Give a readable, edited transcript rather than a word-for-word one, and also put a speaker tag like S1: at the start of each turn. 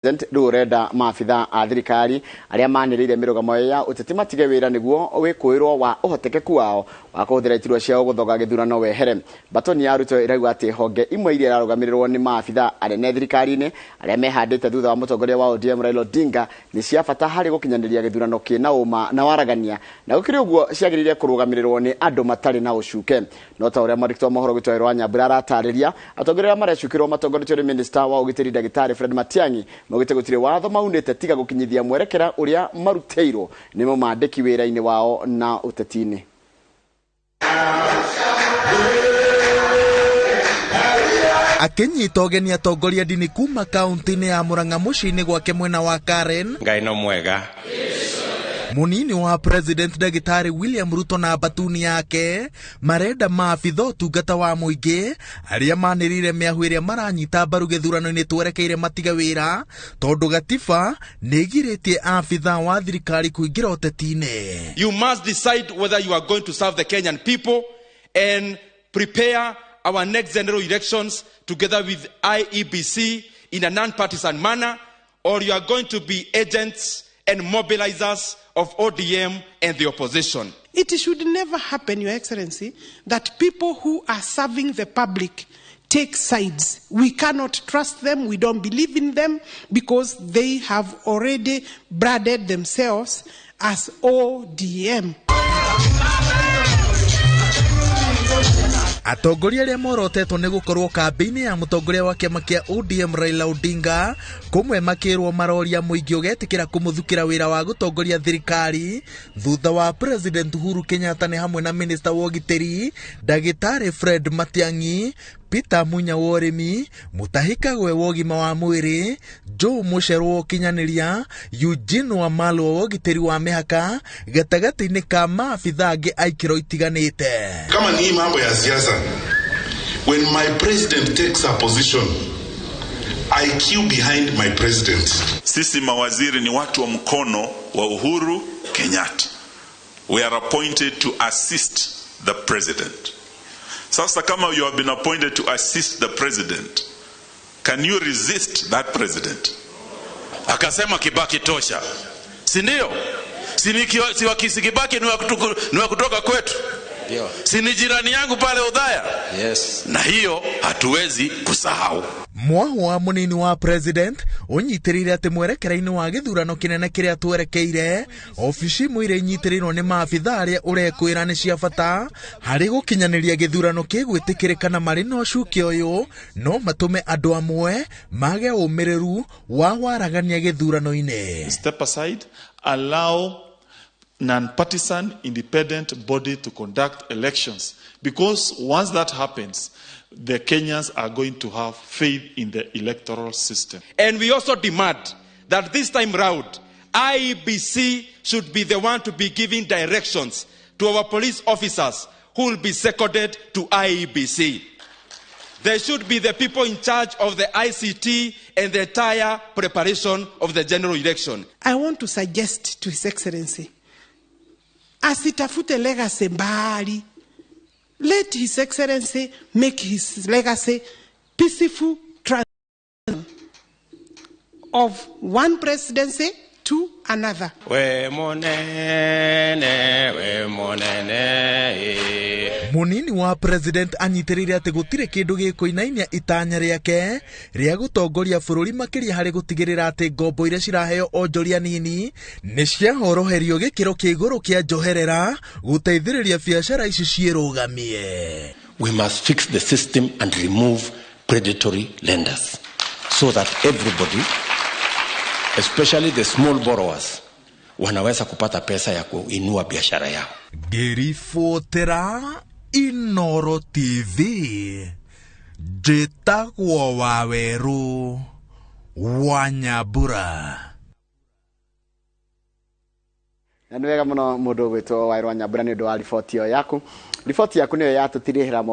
S1: President rĩu ũrenda maabitha a thirikari arĩa manĩrĩire mĩrũgamo ya ũteti matige wĩra nĩguo wĩkũĩrwo wa ũhotekeku wao wa kũhũthĩra iturwa ciao gũthoga gĩthurano wehere. Mbatoni ya Ruto ĩrauga atĩ honge imwe iria irarũgamĩrĩrwo nĩ maabitha anene thirikari-inĩ arĩa mehandĩte thutha wa mũtongoria wa ODM Raila Odinga nĩ cia bata harĩ gũkinyanĩria gĩthurano kĩna ũma na waragania, na gũkĩrĩ ũguo ciagĩrĩire kũrũgamĩrĩrwo nĩ andũ matarĩ na ũcuke. No ta ũrĩa mwandĩki wa mohoro witũ Wairũ Nyambura aratarĩria, atongoria arĩa marecukĩrwo matongoretio nĩ minista wa ũgitĩri ndagĩtarĩ Fred Matiang'i maugĩte gũtirĩ watho maunĩte tiga gũkinyithia mwerekera ũrĩa marutĩirwo nĩ mũmandĩki wĩra-inĩ wao na ũteti-inĩ.
S2: Akinyita ũgeni atongoria ndini kuma kaunti-inĩ ya Murang'a mũciĩ-inĩ gwake mwena wa Karen.
S3: Ngai no mwega.
S2: Munini wa President Ndagĩtarĩ William Ruto na mbatuni yake marenda maabitha ũtungata wa mũingĩ arĩa manĩrĩire mĩahu ĩrĩa maranyita mbaru gĩthurano-inĩ twerekeire matige wĩra tondũ gatiba nĩ ĩgirĩtie abitha wa thirikari kũingĩra ũteti-inĩ.
S4: You must decide whether you are going to serve the Kenyan people and prepare our next general elections together with IEBC in a non-partisan manner, or you are going to be agents and mobilizers of ODM and the opposition.
S5: It should never happen, Your Excellency, that people who are serving the public take sides. We cannot trust them, we don't believe in them, because they have already branded themselves as ODM.
S2: Atongoria arĩa morotetwo nĩ gũkorwo kambĩ-inĩ ya mũtongoria wa kĩama kĩa ODM Raila Odinga kũmwe makĩrwo maroria mũingĩ ũgetĩkĩra kũmũthukĩra wĩra wa gũtongoria thirikari thutha wa President Uhuru Kenyatta nĩ hamwe na Minister wa ũgitĩri Ndagĩtarĩ Fred Matiang'i, Peter Munya wa ũrĩmi, Mutahi Kagwe wa ũgima wa mwĩrĩ, Joe Mucheru wa ũkinyanĩria, Eugene Wamalwa wa ũgitĩri wa mĩhaka gatagatĩ-inĩ ka maabitha angĩ a ikĩro itiganĩte.
S6: Kama ni mambo ya siasa, when my president takes a position, I queue behind my president.
S7: Sisi mawaziri ni watu wa mkono wa Uhuru Kenyatta. We are appointed to assist the president. Sasa kama you have been appointed to assist the president, can you resist that president?
S8: Akasema Kibaki tosha. Si ndio? Si wa Kibaki ni wa kutoka kwetu. Si ni jirani yangu pale Udhaya.
S3: Yes.
S8: Na hiyo hatuwezi kusahau.
S2: Mwahu wa munini wa president ũnyitĩrĩire atĩ mwerekera-inĩ wa gĩthurano kĩnene kĩrĩa twerekeire obici imwe iria inyitĩrĩirwo nĩ maabitha arĩa ũrekwĩra nĩ cia bata harĩ gũkinyanĩria gĩthurano kĩgwĩtĩkĩrĩka na marĩ na ũcuke ũyũ no matũme andũ amwe mage ũmĩrĩru wa waragania gĩthurano-inĩ.
S9: Step aside, allow non-partisan independent body to conduct elections, because once that happens, the Kenyans are going to have faith in the electoral system.
S4: And we also demand that this time round, IEBC should be the one to be giving directions to our police officers who will be seconded to IEBC. They should be the people in charge of the ICT and the entire preparation of the general election.
S5: I want to suggest to His Excellency, asitafute legacy mbali. Let His Excellency make his legacy peaceful transition of one presidency to another.
S3: We monene, we monene.
S2: Munini wa president anyitĩrĩire atĩ gũtirĩ kĩndũ gĩkũinainia itanya rĩake rĩa gũtongoria bũrũri makĩria harĩ gũtigĩrĩra atĩ ngombo iria ciraheo onjoria nini nĩ ciahoroherio gĩkĩro kĩa igũrũ kĩa njoherera gũteithĩrĩria biacara ici ciĩrũgamie.
S10: We must fix the system and remove predatory lenders so that everybody, especially the small borrowers, wanaweza kupata pesa ya kuinua biashara yao.
S2: Ngĩribotera Inoro TV, njĩtagwo Wawerũ wa Nyambura.
S1: Na nĩ wega mũno mũndũ ũgwĩtwo Wairũ wa Nyambura nĩ ũndũ wa riboti ĩyo yaku. Riboti yaku nĩyo yatũtirihĩra.